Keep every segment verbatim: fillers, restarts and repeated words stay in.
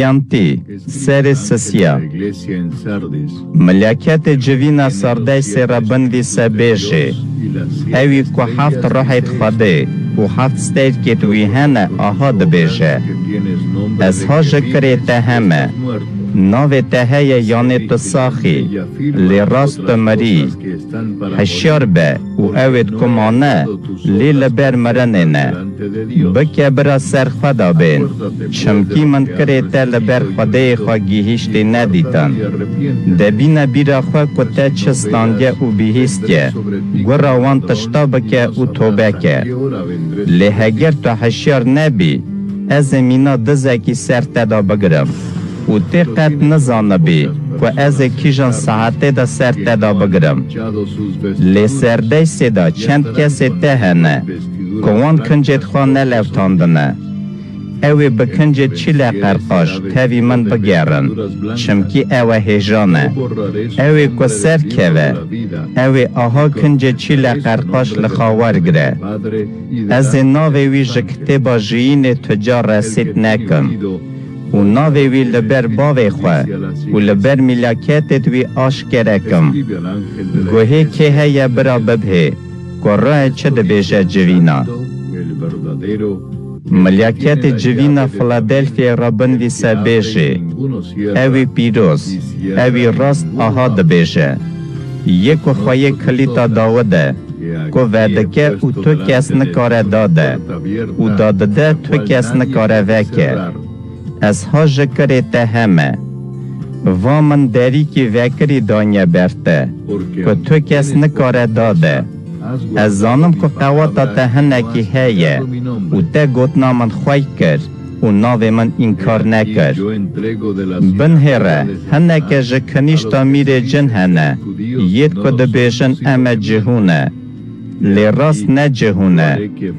Yantî, serê sisiya. Milyaketê civîna Sardeysê re binivîse bêjê: Ewî ku heft ruhêd Xwedê û heft stêrkêd wî hene, aha dibêje: Ez ha ji kirê te heme. Navê te heye, yanê tu sax î, lê rast tu mirî. Hişyar be û ewêd ku mane, lê li ber mirinê ne. Bike bira ser xwe de bên, çimkî min kirê te li ber Xwedêyê xwe gihîştî nedîtin. De bîne bîra xwe ku te çi standiye û bihîstiye, gura wan tişta bike û tobe ke. Lê heger tu hişyar nebî, ez ê mîna dizekî ser te de bigirim û tê qet nizanibî ku ez ê kîjan saetê de ser te de bigirim. Lê Serdeysê de çend kesê te hene ku wan kincêd xwe nelewtandine. Ew ê bi kincê çîle qerqaş tevî min bigerin, çimkî ew e hêjan e. Ew ê ku ser keve, ew ê aha kincê çîle qerqaş li xwe wergire. Ez ê navê wî ji kitêba jiyînê tu ca resîd nekim û navê wî li ber bavê xwe û li ber mîlaketêd wî aşkere kim. Guhê kê heye bira bibhê ku rayê çi dibêje civîna. Milyaketê civîna Filadelfyayê re binivîse bêjê: Ewî pîroz, ewî rast aha dibêje: Yê ku xweyê kilîta Dawid e, ku vedike û tu kes nikare dade û dadide tu kes nikare veke. Ez ha ji kirê te heme. Va min derîkî vekirî daniye ber te, ku tu kes nikare dade. Ez zanim ku qewata te hinekî heye û te gotina min xwey kir û navê min înkar nekir. Binhêre, hineke ji kinîşta mîrê cin hene, yêd ku dibêjin em e cihû ne. Lê rast ne cihû ne,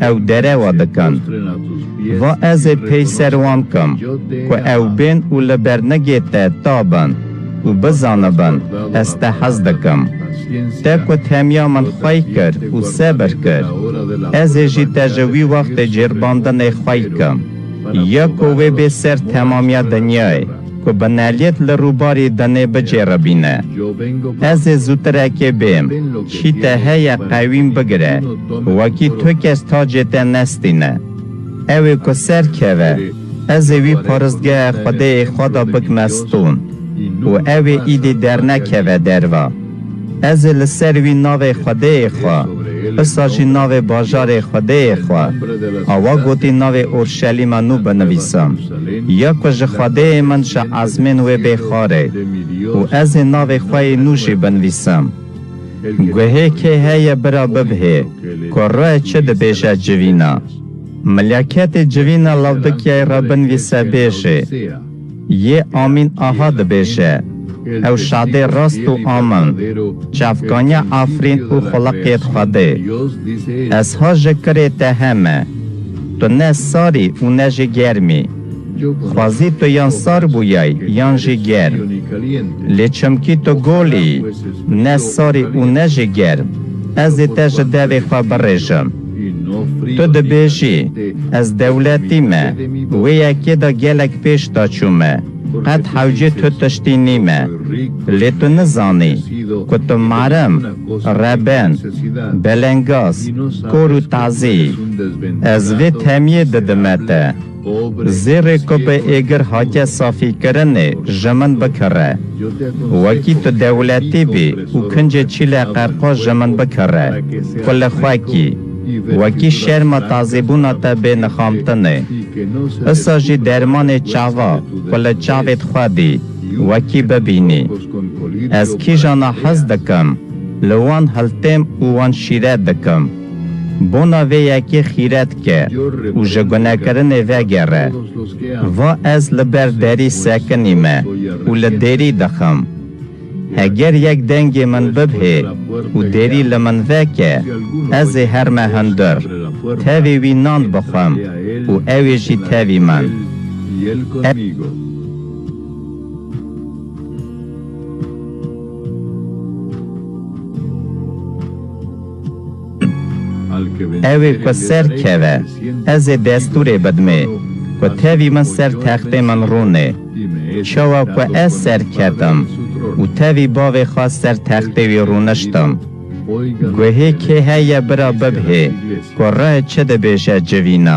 ew derewa dikin. Va ez ê peyser wan kim, ku ew bên û li bernigê te ta bin û bizanibin ez te hez dikim. Te ku temiya min xwey kir û sebir kir, ez ê jî te ji wî wextê cêrbandinê xwey kim. Ya ku wê bê ser temamiya dinyayê, ku bineliyêd li rûbarî dinê bicêribîne. Ez ê zûtirekê bêm, çî te heye qewîm bigire, wekî tu kes tacê te nestîne. Ew ê ku ser keve, ez ê wî paristgeha Xwedêyê xwe de bikime stûn û ew ê îdî dernekeve derva. Ez ê li ser wî navê Xwedêyê xwe, isa jî navê bajarê Xwedêyê xwe, awa gotî navê Orşelîma nû binivîsim, ya ku ji Xwedêyê min ji ezmên wê bê xwarê û ez ê navê xwe yê nû jî binivîsim. Guhê kê heye bira bibhê ku rê çi dibêje civîna. Milyaketê civîna Lawdikiyayê re binivîse bêjê: Yê Amîn aha dibêje, ew şadê rast û amin, çavkaniya Efrîn û xuliqiyêd Xwedê. Ez ha ji kirê te heme. Tu ne sarî û ne jî germî. Xwezî tu yan sar bûyay yan jî germ. Lê çimkî tu gol î, ne sarî û ne jî germ, ez ê te ji devê xwe birêjim. Tu dibêjî, ez dewletî me, wê yekê de gelek pêş de çûme, qet hewcê tu tiştî nîme. Lê tu nizanî ku tu marim, reben, belengaz, kor û tazî yî. Ez vê temiyê didime te. Zêrê ku bi êgir hatiye safîkirinê ji min bikire. Wekî tu dewletî bî û kincê çîle qerqoş ji min bikire, ku li xwe kî. Wekî şerma tazîbûna te bê nixamtinê. Isa jî dermanê çava ku li çavêd xwe dî, wekî bibînî. Ez kîjana hez dikim, li wan hiltêm û wan şîret dikim. Bona vê yekê xîret ke û ji gunekirinê vegere. Va ez li ber derî sekinîme û li dêrî dixim. Heger yek dengê min bibhê û derî li min veke, ez ê herme hundir. Tevî wî nan bixwim û ew ê jî tevî min. Ew ê ku ser keve, ez ê destûrê bidimê, ku tevî min ser textê min rûnê. Çawa ku ez serketim û tevî bavê xwe ser textê wî rûniştim. Guhê kê heye bira bibhê, ku re çi dibêje civîna?